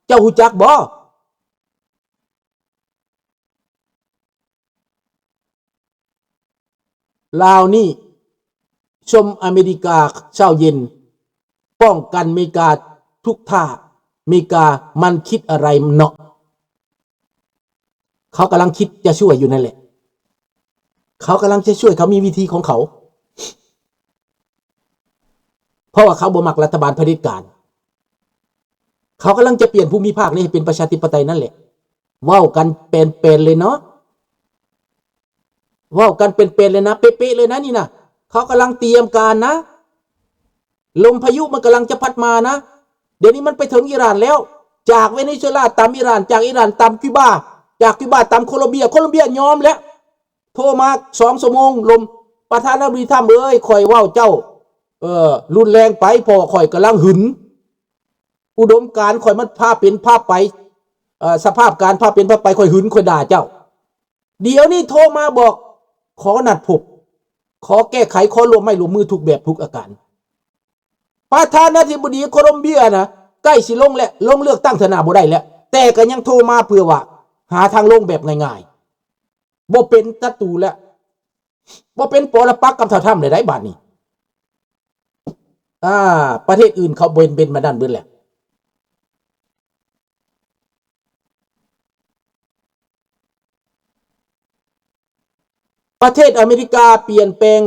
ເຈົ້າຮູ້ຈັກບໍ່? ລາວນີ້ຊົມອາເມລິກາເຊົ້າເຢັນ, ປ້ອງກັນເມກາທຸກທ່າ. ເມກາມັນຄິດອະໄລເນາະ? ເຂົາກຳລັງຄິດຈະຊ່ວຍຢູ່ນັ້ນແຫຼະ. ເຂົາກຳລັງຈະຊ່ວຍ, ເຂົາມີວິທີຂອງເຂົາ. ເພາະວ່າເຂົາບໍ່ມັກລັດຖະບານຜະເດັດການ. ເຂົາກຳລັງຈະປ່ຽນພູມິພາກນີ້ໃຫ້ເປັນປະຊາທິປະໄຕນັ້ນແຫຼະ. ເວົ້າກັນແປນໆເລີຍເນາະ. ເວົ້າກັນເປັນໆເລີຍນະ, ເປະໆເລີຍນະນີ້ນະ. ເຂົາກຳລັງຕຽມການນະ. ລົມພາຍຸມັນກຳລັງຈະພັດມານະ. ດຽວນີ້ມັນໄປເຖິງອີຣານແລ້ວ. ຈາກເວເນຊູເອລາຕາມອີຣານ, ຈາກອີຣານຕາມຄິວບາ, ຈາກຄິວບາຕາມໂຄລັມເບຍ, ໂຄລັມເບຍຍອມແລ້ວ. ໂທມາສອງຊົ່ວໂມງລົມ, ປະທານາທິບໍດີທຣຳເອີຍ, ຂ້ອຍເວົ້າເຈົ້າ ເອີ ຮຸນແຮງໄປ, ເພາະວ່າຂ້ອຍກຳລັງຫຶງ. ອຸດົມການຂ້ອຍມັນພາເປັນພາໄປ, ເອີ ສະພາບການພາເປັນພາໄປ, ຂ້ອຍຫຶງ, ຂ້ອຍດ່າເຈົ້າ. ດຽວນີ້ໂທມາບອກ ຂໍນັດພົບ, ຂໍແກ້ໄຂ, ຂໍຮ່ວມໄມ້ຮ່ວມມືທຸກແບບທຸກອາການ. ປະທານາທິບໍດີໂຄລັມເບຍນະ ໃກ້ຊິລົງແລ້ວ, ລົງເລືອກຕັ້ງເທື່ອໜ້າບໍ່ໄດ້ແລ້ວ, ແຕ່ກໍຍັງໂທມາເພື່ອວ່າຫາທາງລົງແບບງ່າຍໆ, ບໍ່ເປັນສັດຕູແລ້ວ, ບໍ່ເປັນປໍລະປັກກັບທ້າວທຣຳແລ້ວໃດ໋ບາດນີ້. ອາ ປະເທດອື່ນເຂົາເປັນ, ເປັນແບບນັ້ນເບິດແລ້ວ. ປະເທດອາເມລິກາປ່ຽນແປງ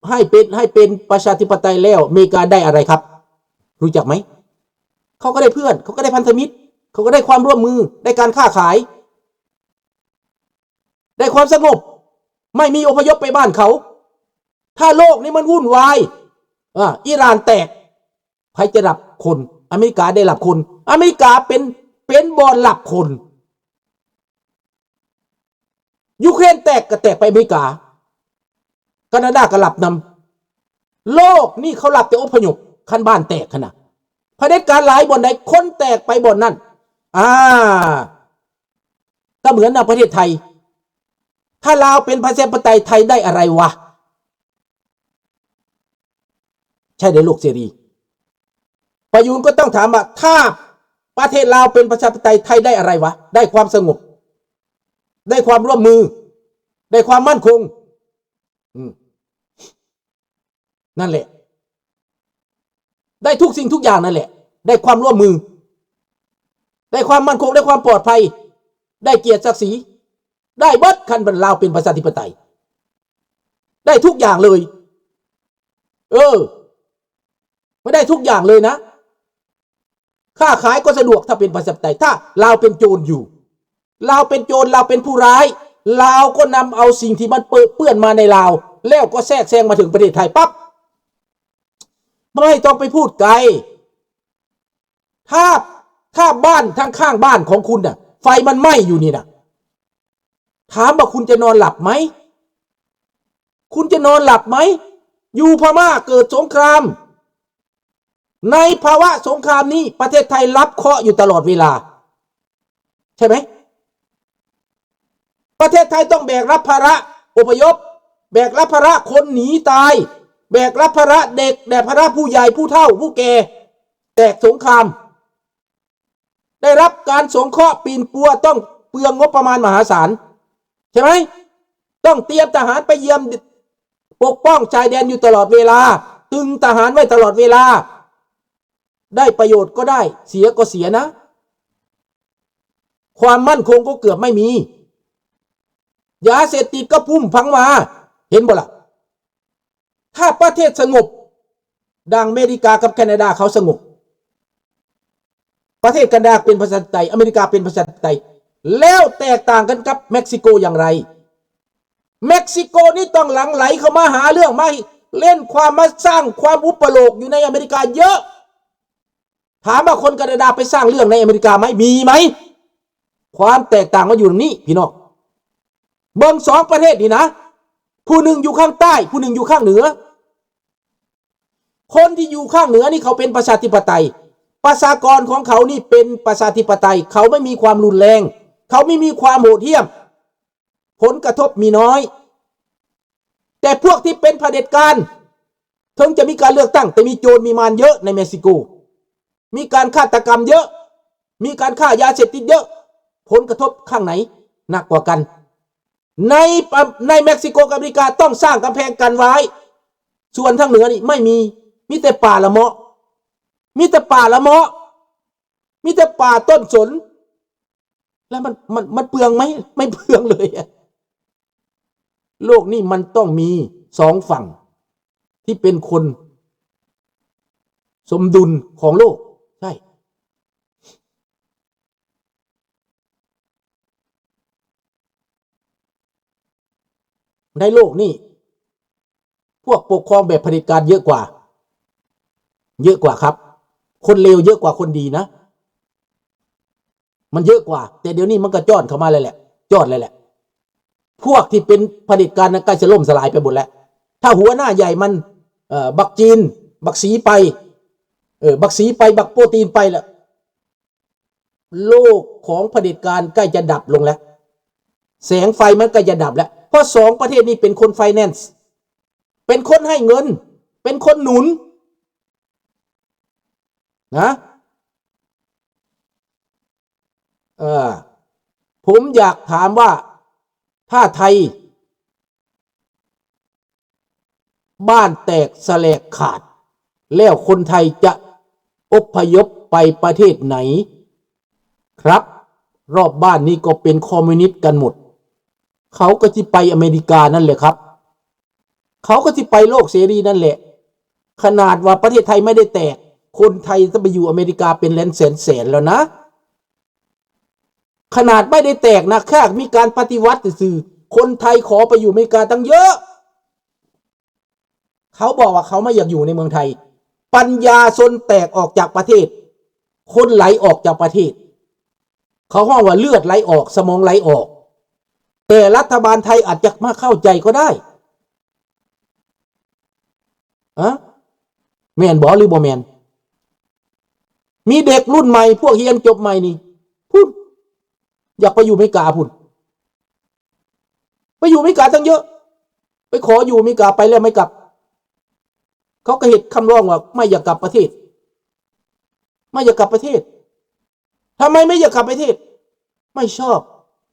ໃຫ້ເປັນ, ໃຫ້ເປັນປະຊາທິປະໄຕແລ້ວ, ອາເມລິກາໄດ້ອະໄລຄັບ? ຮູ້ຈັກໄໝ? ເຂົາກໍໄດ້ເພື່ອນ, ເຂົາກໍໄດ້ພັນທະມິດ, ເຂົາກໍໄດ້ຄວາມຮ່ວມມື, ໄດ້ການຄ້າຂາຍ, ໄດ້ຄວາມສະຫງົບ, ໄມ່ມີອົບພະຍົບໄປບ້ານເຂົາ. ຖ້າໂລກນີ້ມັນວຸ່ນວາຍ, ອາ, ອີຣານແຕກ, ໃຜຈະຮັບຄົນ? ອາເມລິກາໄດ້ຮັບຄົນ. ອາເມລິກາເປັນ, ເປັນບ່ອນຮັບຄົນ. ຢູເຄຣນແຕກກໍແຕກໄປອາເມລິກາ, ການາດາກໍຮັບນຳ. ໂລກນີ້ເຂົາຮັບແຕ່ອົບພະຍົບ, ຄັນບ້ານແຕກຫັ້ນນະ. ຜະເດັດການຫຼາຍບ່ອນໃດ, ຄົນແຕກໄປບ່ອນນັ້ນ. ອາ, ກໍເໝືອນນະປະເທດໄທ. ຖ້າລາວເປັນປະຊາທິປະໄຕ, ໄທໄດ້ອະໄລວະ? ໃຊ່ເດ້ ໂລກເສລີ. ປະຍຸນກໍຕ້ອງຖາມວ່າ ຖ້າປະເທດລາວເປັນປະຊາທິປະໄຕ, ໄທໄດ້ອະໄລວະ? ໄດ້ຄວາມສະຫງົບ, ໄດ້ຄວາມຮ່ວມມື, ໄດ້ຄວາມໝັ້ນຄົງ. ອືມ. ນັ້ນແຫຼະ. ໄດ້ທຸກສິ່ງທຸກຢ່າງນັ້ນແຫຼະ. ໄດ້ຄວາມຮ່ວມມື, ໄດ້ຄວາມໝັ້ນຄົງ, ໄດ້ຄວາມປອດໄພ, ໄດ້ກຽດສັກສີ, ໄດ້ເບິດ ຄັນລາວເປັນປະຊາທິປະໄຕ. ໄດ້ທຸກຢ່າງເລີຍ. ເອີ, ມັນໄດ້ທຸກຢ່າງເລີຍນະ. ຄ້າຂາຍກໍສະດວກ ຖ້າເປັນປະຊາທິປະໄຕ. ຖ້າລາວເປັນໂຈນຢູ່, ລາວເປັນໂຈນ, ລາວເປັນຜູ້ຮ້າຍ, ລາວກໍນຳເອົາສິ່ງທີ່ມັນເປິເປື້ອນມາໃນລາວ ແລ້ວກໍແຊກແຊງມາເຖິງປະເທດໄທປັບ. ບໍ່ຕ້ອງໄປພູດໄກ. ຖ້າ, ຖ້າບ້ານທາງຂ້າງບ້ານຂອງຄຸນນະ ໄຟມັນໄໝ້ຢູ່ນີ້ນະ, ຖາມວ່າຄຸນຈະນອນຫຼັບໄໝ? ຄຸນຈະນອນຫຼັບໄໝ? ຢູ່ພະມ້າເກີດສົງຄາມ. ໃນພາວະສົງຄາມນີ້ ປະເທດໄທຮັບເຄາະຢູ່ຕະຫຼອດເວລາ. ໃຊ່ໄໝ? ປະເທດໄທຕ້ອງແບກຮັບພາລະອົບພະຍົບ, ແບກຮັບພາລະຄົນໜີຕາຍ, ແບກຮັບພາລະເດັກ, ແບກພາລະຜູ້ໃຫຍ່, ຜູ້ເຖົ້າ, ຜູ້ແກ່, ແຕກສົງຄາມ. ໄດ້ຮັບການສົງເຄາະປິ່ນປົວ, ຕ້ອງເປືອງງົບປະມານມະຫາສານ, ໃຊ່ໄໝ? ຕ້ອງຕຽມທະຫານໄປຢ້ຽມ, ປົກປ້ອງຊາຍແດນຢູ່ຕະຫຼອດເວລາ, ຕຶງທະຫານໄວ້ຕະຫຼອດເວລາ. ໄດ້ປະໂຫຍດກໍໄດ້, ເສຍກໍເສຍນະ. ຄວາມໝັ້ນຄົງກໍເກືອບໄມ່ມີ. ຢາເສບຕິດກໍພຸ້ມພັງມາ, ເຫັນບໍ່ລະ? ຖ້າປະເທດສະຫງົບ ດັ່ງອາເມລິກາກັບແຄນາດາເຂົາສະຫງົບ, ປະເທດການາດາເປັນປະຊາທິປະໄຕ, ອາເມລິກາເປັນປະຊາທິປະໄຕ, ແລ້ວແຕກຕ່າງກັນກັບເມັກຊິໂກຢ່າງໃດ? ເມັກຊິໂກນີ້ຕ້ອງຫຼັ່ງໄຫຼເຂົ້າມາຫາເລື່ອງ, ມາເລ່ນຄວາມ, ມາສ້າງຄວາມອຸປະໂລກຢູ່ໃນອາເມລິກາເຍອະ. ຖາມວ່າຄົນການາດາໄປສ້າງເລື່ອງໃນອາເມລິກາໄໝ? ມີໄໝ? ຄວາມແຕກຕ່າງມັນຢູ່ຕຮງນີ້ພີ່ນ້ອງ. ເບິ່ງສອງປະເທດນີ້ນະ, ຜູ້ໜຶ່ງຢູ່ຂ້າງໃຕ້, ຜູ້ໜຶ່ງຢູ່ຂ້າງເໜືອ. ຄົນທີ່ຢູ່ຂ້າງເໜືອນີ້ເຂົາເປັນປະຊາທິປະໄຕ, ປະຊາກອນຂອງເຂົານີ້ເປັນປະຊາທິປະໄຕ, ເຂົາໄມ່ມີຄວາມຮຸນແຮງ, ເຂົາໄມ່ມີຄວາມໂຫດຫ້ຽມ. ຜົນກະທົບມີນ້ອຍ. ແຕ່ພວກທີ່ເປັນຜະເດັດການ, ເຖິງຈະມີການເລືອກຕັ້ງ, ແຕ່ມີໂຈນມີມານເຍອະໃນເມັກຊິໂກ, ມີການຄາດຕະກຳເຍອະ. ມີການຄ້າຢາເສບຕິດເຍອະ, ຜົນກະທົບຂ້າງໃນໜັກກວ່າກັນ. ໃນປະ ໃນເມັກຊິໂກກັບອາເມລິກາຕ້ອງສ້າງກຳແພງກັນໄວ້, ສ່ວນທາງເໜືອນີ້ໄມ່ມີ, ມີແຕ່ປ່າລະເມາະ, ມີແຕ່ປ່າລະເມາະ, ມີແຕ່ປ່າຕົ້ນສົນ. ແລ້ວມັນ ມັນ ມັນເປືອງໄໝ? ໄມ່ເປືອງເລີຍ. ໂລກນີ້ມັນຕ້ອງມີສອງຝັ່ງທີ່ເປັນຄົນສົມດຸນຂອງໂລກ. ໃຊ່. ໃນໂລກນີ້ ພວກປົກຄອງແບບຜະເດັດການເຍອະກວ່າ, ເຍອະກວ່າຄັບ. ຄົນເລວເຍອະກວ່າຄົນດີນະ, ມັນເຍອະກວ່າ. ແຕ່ດຽວນີ້ມັນກໍຈ້ອນເຂົ້າມາແລ້ວແຫຼະ, ຈ້ອນແລ້ວແຫຼະ. ພວກທີ່ເປັນຜະເດັດການນັ້ນໃກ້ຈະລົ້ມສະຫຼາຍໄປໝົດແລ້ວ. ຖ້າຫົວໜ້າໃຫຍ່ມັນ ເອີ ບັກຈີນ, ບັກສີໄປ, ເອີ ບັກສີໄປ, ບັກໂປຕີນໄປແລ້ວ. ໂລກຂອງຜະເດັດການໃກ້ຈະດັບລົງແລ້ວ, ແສງໄຟມັນໃກ້ຈະດັບແລ້ວ, ເພາະສອງປະເທດນີ້ເປັນຄົນໄຟແນນສ໌, ເປັນຄົນໃຫ້ເງິນ, ເປັນຄົນໜູນນະ. ເອີ ຜົມຢາກຖາມວ່າ ຖ້າໄທ ບ້ານແຕກສະແຫຼກຂາດ ແລ້ວຄົນໄທຈະອົບພະຍົບໄປປະເທດໃດຄັບ? ຮອບບ້ານນີ້ກໍເປັນຄອມມິວນິດກັນໝົດ, ເຂົາກໍຊິໄປອາເມລິການັ້ນແຫຼະຄັບ, ເຂົາກໍຊິໄປໂລກເສລີນັ້ນແຫຼະ. ຂະໜາດວ່າປະເທດໄທໄມ່ໄດ້ແຕກ, ຄົນໄທຈະໄປຢູ່ອາເມລິກາເປັນແສນແສນແລ້ວນະ. ຂະໜາດໄມ່ໄດ້ແຕກນະ, ແຄ່ມີການປະຕິວັດຊື່ໆ, ຄົນໄທຂໍໄປຢູ່ອາເມລິກາຕັ້ງເຍອະ. ເຂົາບອກວ່າເຂົາບໍ່ຢາກຢູ່ໃນເມືອງໄທ. ປັນຍາຊົນແຕກອອກຈາກປະເທດ, ຄົນໄຫຼອອກຈາກປະເທດ. ເຂົາຮ້ອງວ່າເລືອດໄຫຼອອກ, ສະໝອງໄຫຼອອກ. ແຕ່ລັດຖະບານໄທອາດຈະມາເຂົ້າໃຈກໍໄດ້. ອະ ແມ່ນບໍ່ ຫຼືບໍ່ແມ່ນ? ມີເດັກລຸ້ນໃໝ່ ພວກຮຽນຈົບໃໝ່ນີ້ ພຸ້ນ ຢາກໄປຢູ່ອາເມລິກາພຸ້ນ, ໄປຢູ່ອາເມລິກາຕັ້ງເຍອະ, ໄປຂໍຢູ່ອາເມລິກາ ໄປແລ້ວໄມ່ກັບ. ເຂົາກໍເຮັດຄຳຮ້ອງວ່າ ໄມ່ຢາກກັບປະເທດ, ໄມ່ຢາກກັບປະເທດ. ທຳໄມໄມ່ຢາກກັບປະເທດ? ໄມ່ຊອບ,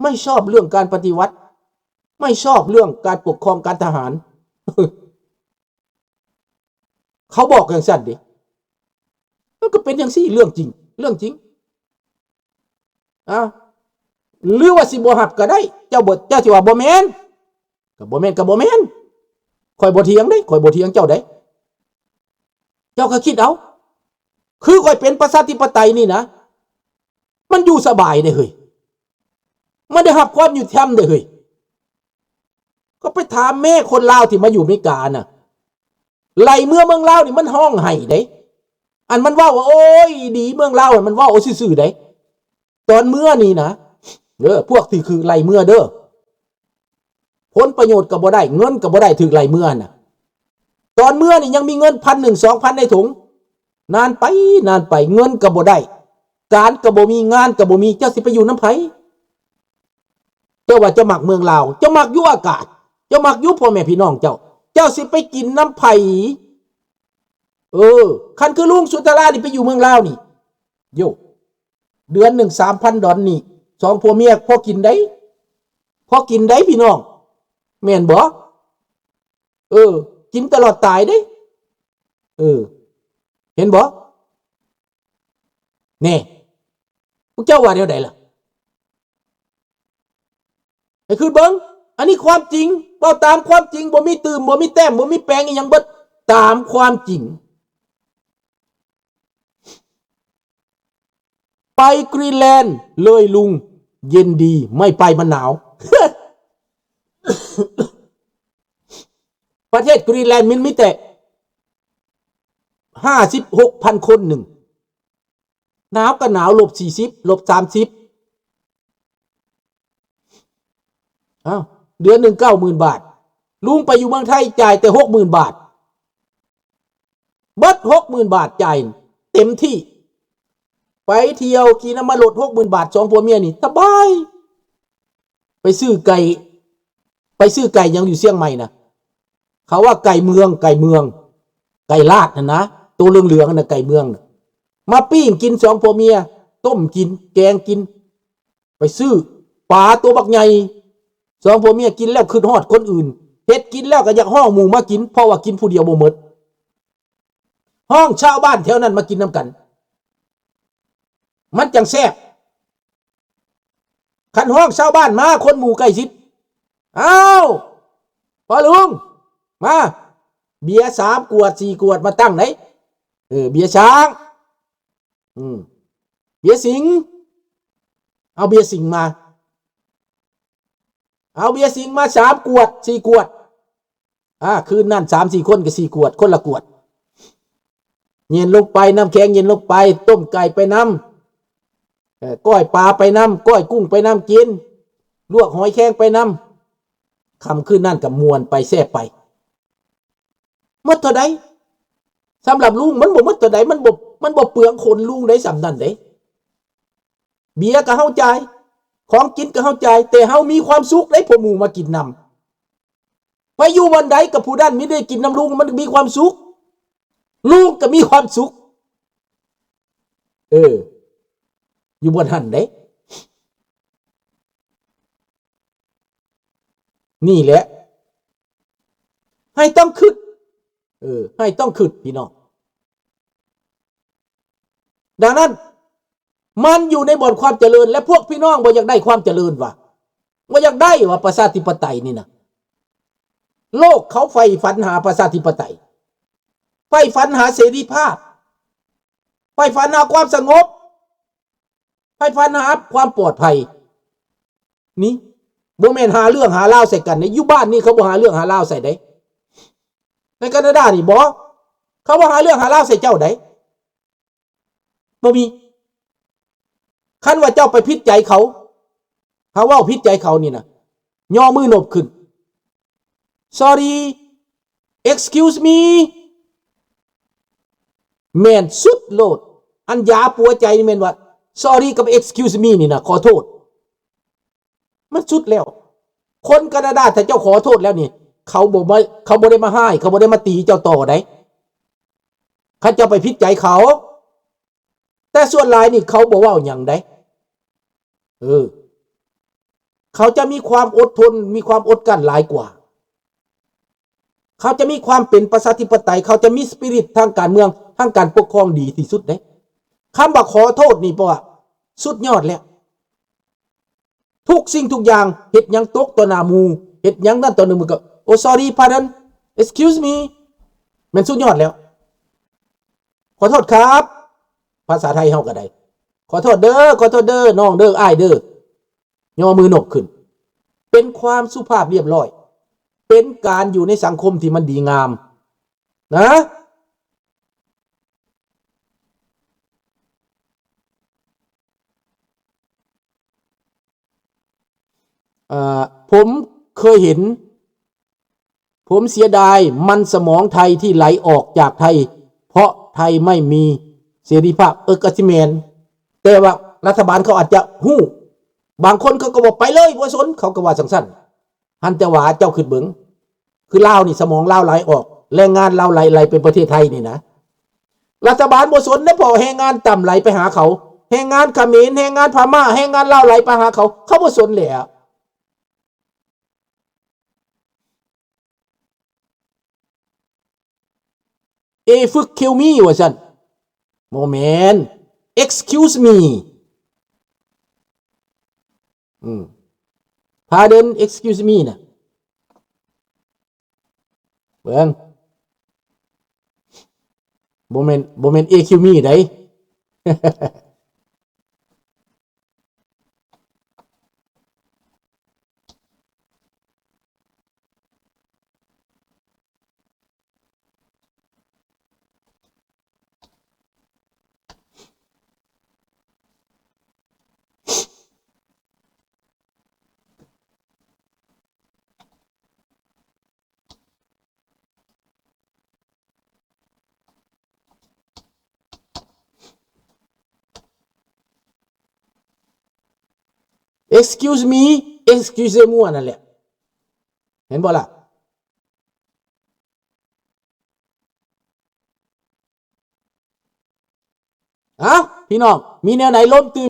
ໄມ່ຊອບເລື່ອງການປະຕິວັດ, ໄມ່ຊອບເລື່ອງການປົກຄອງການທະຫານ. ເຂົາບອກຈັ່ງຊັ້ນເດ້. ມັນກໍເປັນຈັ່ງຊີ້, ເລື່ອງຈິງ, ເລື່ອງຈິງ. ອາ ຫຼືວ່າຊິບໍ່ຮັບກໍໄດ້, ເຈົ້າບໍ່, ເຈົ້າຊິວ່າບໍ່ແມ່ນ, ກໍບໍ່ແມ່ນ, ກໍບໍ່ແມ່ນ. ຂ້ອຍບໍ່ຖຽງເດ້, ຂ້ອຍບໍ່ຖຽງເຈົ້າເດ້. ເຈົ້າກໍຄິດເອົາ. ຄືຂ້ອຍເປັນປະຊາທິປະໄຕນີ້ນະ, ມັນຢູ່ສະບາຍເດ້ເຮີ້ຍ, ມັນໄດ້ຮັບຄວາມຍຸຕິທຳເດ້ເຮີ້ຍ. ກໍໄປຖາມແມ່ຄົນລາວທີ່ມາຢູ່ອາເມລິການະ, ໄລ່ເມືອເມືອງລາວນີ້ມັນຮ້ອງໄຫ້ເດ້. ອັນມັນເວົ້າວ່າ ໂອ້ຍ ດີເມືອງລາວ, ມັນເວົ້າຊື່ໆເດ້. ຕອນເມືອນີ້ນະ ເດີ ພວກທີ່ຖືກໄລ່ເມືອເດີ, ຜົນປະໂຫຍດກໍບໍ່ໄດ້, ເງິນກໍບໍ່ໄດ້, ຖືກໄລ່ເມືອນະ. ຕອນເມືອນີ້ຍັງມີເງິນພັນໜຶ່ງ ສອງພັນໃນຖົງ, ນານໄປ ນານໄປ ເງິນກໍບໍ່ໄດ້, ການກໍບໍ່ມີ, ງານກໍບໍ່ມີ, ເຈົ້າຊິໄປຢູ່ນຳໃຜ? ເຈົ້າວ່າເຈົ້າມັກເມືອງລາວ, ເຈົ້າມັກຢູ່ອາກາດ, ເຈົ້າມັກຢູ່ພໍ່ແມ່ພີ່ນ້ອງເຈົ້າ, ເຈົ້າຊິໄປກິນນຳໃຜ? ເອີ ຄັນຄືລຸງສຸນທະລານີ້ໄປຢູ່ເມືອງລາວນີ້ ໂຢ ເດືອນໜຶ່ງສາມພັນດອນນີ້ ສອງຜົວເມຍພໍກິນໄດ໋, ພໍກິນໄດ໋ພີ່ນ້ອງ, ແມ່ນບໍ່? ເອີ ກິນຕະຫຼອດຕາຍເດ້. ເອີ ເຫັນບໍ່? ແນ່ ພວກເຈົ້າວ່າແນວໃດລະ? ໃຫ້ຄິດເບິ່ງ, ອັນນີ້ຄວາມຈິງ, ເວົ້າຕາມຄວາມຈິງ, ບໍ່ມີຕື່ມ, ບໍ່ມີແຕ້ມ, ບໍ່ມີແປງອີ່ຫຍັງເບິດ, ຕາມຄວາມຈິງ. ໄປກຣີນແລນເລີຍລຸງ, ເຢັນດີ, ໄມ່ໄປມັນໜາວ. ປະເທດກຣີນແລນມັນມີແຕ່ຫ້າສິບຫົກພັນຄົນໜຶ່ງ, ໜາວກໍໜາວ ລົບສີ່ສິບ ລົບສາມສິບ. ອ້າວ ເດືອນໜຶ່ງເກົ້າໝື່ນບາດ, ລຸງໄປຢູ່ເມືອງໄທຈ່າຍແຕ່ຫົກໝື່ນບາດ, ເບິດຫົກໝື່ນບາດ ຈ່າຍເຕັມທີ່. ໄປທ່ຽວຂີ່ນ້ຳມັນລົດຫົກໝື່ນບາດ ສອງຜົວເມຍນີ້ສະບາຍ. ໄປຊື້ໄກ່, ໄປຊື້ໄກ່ຫຍັງຢູ່ຊຽງໃໝ່ນະ, ເຂົາວ່າໄກ່ເມືອງ, ໄກ່ເມືອງ, ໄກ່ລາດຫັ້ນນະ, ໂຕເຫຼືອງໆຫັ້ນນະ, ໄກ່ເມືອງນະ. ມາປີ້ງກິນສອງຜົວເມຍ, ຕົ້ມກິນ ແກງກິນ ໄປຊື້ປາຕົວບັກໃຫຍ່ ສອງຜົວເມຍກິນແລ້ວຄຶດຮອດຄົນອື່ນ ເຮັດກິນແລ້ວກໍຢາກຮ້ອງໝູ່ມາກິນ ເພາະວ່າກິນຜູ້ດຽວບໍ່ໝົດ ຮ້ອງຊາວບ້ານແຖວນັ້ນມາກິນນຳກັນ ມັນຈັ່ງແຊບ. ຄັນຮ້ອງຊາວບ້ານມາ ຄົນໝູ່ໃກ້ຊິດ ອ້າວ ພໍ່ລຸງ ມາ ເບຍສາມຂວດ ສີ່ຂວດມາຕັ້ງໃດ໋ ເອີ ເບຍຊ້າງ ອືມ ເບຍສິງ ເອົາເບຍສິງມາ ເອົາເບຍສິງມາສາມຂວດ ສີ່ຂວດ ອາ ຄືນນັ້ນສາມສີ່ຄົນກໍສີ່ຂວດ ຄົນລະຂວດ ເຢັນລົງໄປ ນ້ຳແຂງເຢັນລົງໄປ ຕົ້ມໄກ່ໄປນຳ ເອີ ກ້ອຍປາໄປນຳ ກ້ອຍກຸ້ງໄປນຳກິນ ລວກຫອຍແຄງໄປນຳ ຄ່ຳຄືນນັ້ນກໍມ່ວນໄປແຊບໄປ. ໝົດເທົ່າໃດ? ສຳລັບລຸງມັນບໍ່ໝົດເທົ່າໃດ ມັນບໍ່ ມັນບໍ່ເປືອງຂົນລຸງໄດ໋ ສ່ຳນັ້ນເດ້. ເບຍກໍເຮົາຈ່າຍ ຂອງກິນກໍເຮົາຈ່າຍ ແຕ່ເຮົາມີຄວາມສຸກເດ້ ພວກໝູ່ມາກິນນຳ. ໄປຢູ່ບ່ອນໃດກໍຜູ້ນັ້ນມີໄດ້ກິນນຳລຸງ ມັນມີຄວາມສຸກ ລຸງກໍມີຄວາມສຸກ. ເອີ ຢູ່ບ່ອນຫັ້ນເດ້. ນີ້ແຫຼະ ໃຫ້ຕ້ອງຄິດ ເອີ ໃຫ້ຕ້ອງຄິດ ພີ່ນ້ອງ. ດັ່ງນັ້ນ ມັນຢູ່ໃນບ່ອນຄວາມຈະເລີນ ແລະ ພວກພີ່ນ້ອງບໍ່ຢາກໄດ້ຄວາມຈະເລີນຫວາ? ບໍ່ຢາກໄດ້ຫວາ ປະຊາທິປະໄຕນີ້ນະ? ໂລກເຂົາໃຝ່ຝັນຫາປະຊາທິປະໄຕ, ໃຝ່ຝັນຫາເສລີພາບ, ໃຝ່ຝັນຫາຄວາມສະຫງົບ, ໃຝ່ຝັນຫາຄວາມປອດໄພ. ນີ້ບໍ່ແມ່ນຫາເລື່ອງຫາລາວໃສ່ກັນເດ້. ຢູ່ບ້ານນີ້ເຂົາບໍ່ຫາເລື່ອງຫາລາວໃສ່ເດ້. ໃນການາດານີ້ບໍ່ ເຂົາບໍ່ຫາເລື່ອງຫາລາວໃສ່ເຈົ້າໃດ. ບໍ່ມີ. ຄັນວ່າເຈົ້າໄປຜິດໃຈເຂົາ, ຫາເວົ້າຜິດໃຈເຂົານີ້ນະ, ຍໍມືນົບຂຶ້ນ. Sorry, excuse me. ແມ່ນສຸດໂລດ. ອັນຢາປົວໃຈນີ້ແມ່ນວ່າ Sorry ກັບ Excuse me ນີ້ນະ, ຂໍໂທດ. ມັນສຸດແລ້ວ. ຄົນການາດາ ຖ້າເຈົ້າຂໍໂທດແລ້ວນີ້ ເຂົາບໍ່ມາ ເຂົາບໍ່ໄດ້ມາຮ້າຍ, ເຂົາບໍ່ໄດ້ມາຕີເຈົ້າຕໍ່ໃດ໋ ຄັນເຈົ້າໄປຜິດໃຈເຂົາ. ແຕ່ສ່ວນຫຼາຍນີ້ເຂົາບໍ່ເວົ້າຫຍັງໃດ໋. ເອີ ເຂົາຈະມີຄວາມອົດທົນ, ມີຄວາມອົດກັ້ນຫຼາຍກວ່າ. ເຂົາຈະມີຄວາມເປັນປະຊາທິປະໄຕ, ເຂົາຈະມີສະປີຣິດທາງການເມືອງ, ທາງການປົກຄອງດີທີ່ສຸດເດ້. ຄຳວ່າຂໍໂທດນີ້ ເພາະວ່າສຸດຍອດແລ້ວ. ທຸກສິ່ງທຸກຢ່າງ, ເຮັດຫຍັງຕົກຕໍ່ໜ້າໝູ່, ເຮັດຫຍັງນັ້ນຕໍ່ໜ້າໝູ່ ກໍ Oh, sorry, pardon, excuse me. ແມ່ນສຸດຍອດແລ້ວ. ຂໍໂທດຄັບ. ພາສາໄທເຮົາກໍໄດ້. ຂໍໂທດເດີ, ຂໍໂທດເດີ, ນ້ອງເດີ, ອ້າຍເດີ. ຍໍມືນົບຂຶ້ນ. ເປັນຄວາມສຸພາບລຽບລ້ອຍ. ເປັນການຢູ່ໃນສັງຄົມທີ່ມັນດີງາມນະ. ເອີ ຜົມເຄີຍເຫັນ, ຜົມເສຍດາຍມັນສະໝອງໄທທີ່ໄຫຼອອກຈາກໄທ ເພາະໄທໄມ່ມີເສລີພາບ. ເອີ ກໍຊິແມ່ນ, ແຕ່ວ່າລັດຖະບານເຂົາອາດຈະຮູ້, ບາງຄົນເຂົາກໍບອກໄປເລີຍ ບໍ່ສົນ, ເຂົາກໍວ່າຈັ່ງຊັ້ນ. ຫັ້ນແຕ່ວ່າເຈົ້າຄິດເບິ່ງ, ຄືລາວນີ້ສະໝອງລາວໄຫຼອອກ, ແຮງງານລາວໄຫຼ ໄຫຼໄປປະເທດໄທນີ້ນະ. ລັດຖະບານບໍ່ສົນເດ້, ເພາະແຮງງານຕ່ຳໄຫຼໄປຫາເຂົາ, ແຮງງານຂະເໝນ, ແຮງງານພະມ້າ, ແຮງງານລາວໄຫຼໄປຫາເຂົາ, ເຂົາບໍ່ສົນແຫຼະ. ເອ ຝຶກຄິວມີ ວ່າຊັ້ນ. ບໍ່ແມ່ນ excuse me. ອືມ pardon, excuse me ນະ. ເບິ່ງ ບໍ່ແມ່ນ ບໍ່ແມ່ນ ເອຄິວມີ ໃດ. Excuse me, excusez-moi ນັ້ນແຫຼະ. ເຫັນບໍ່ລະ? ເອົ້າ ພີ່ນ້ອງ ມີແນວໃດລົມຕື່ມ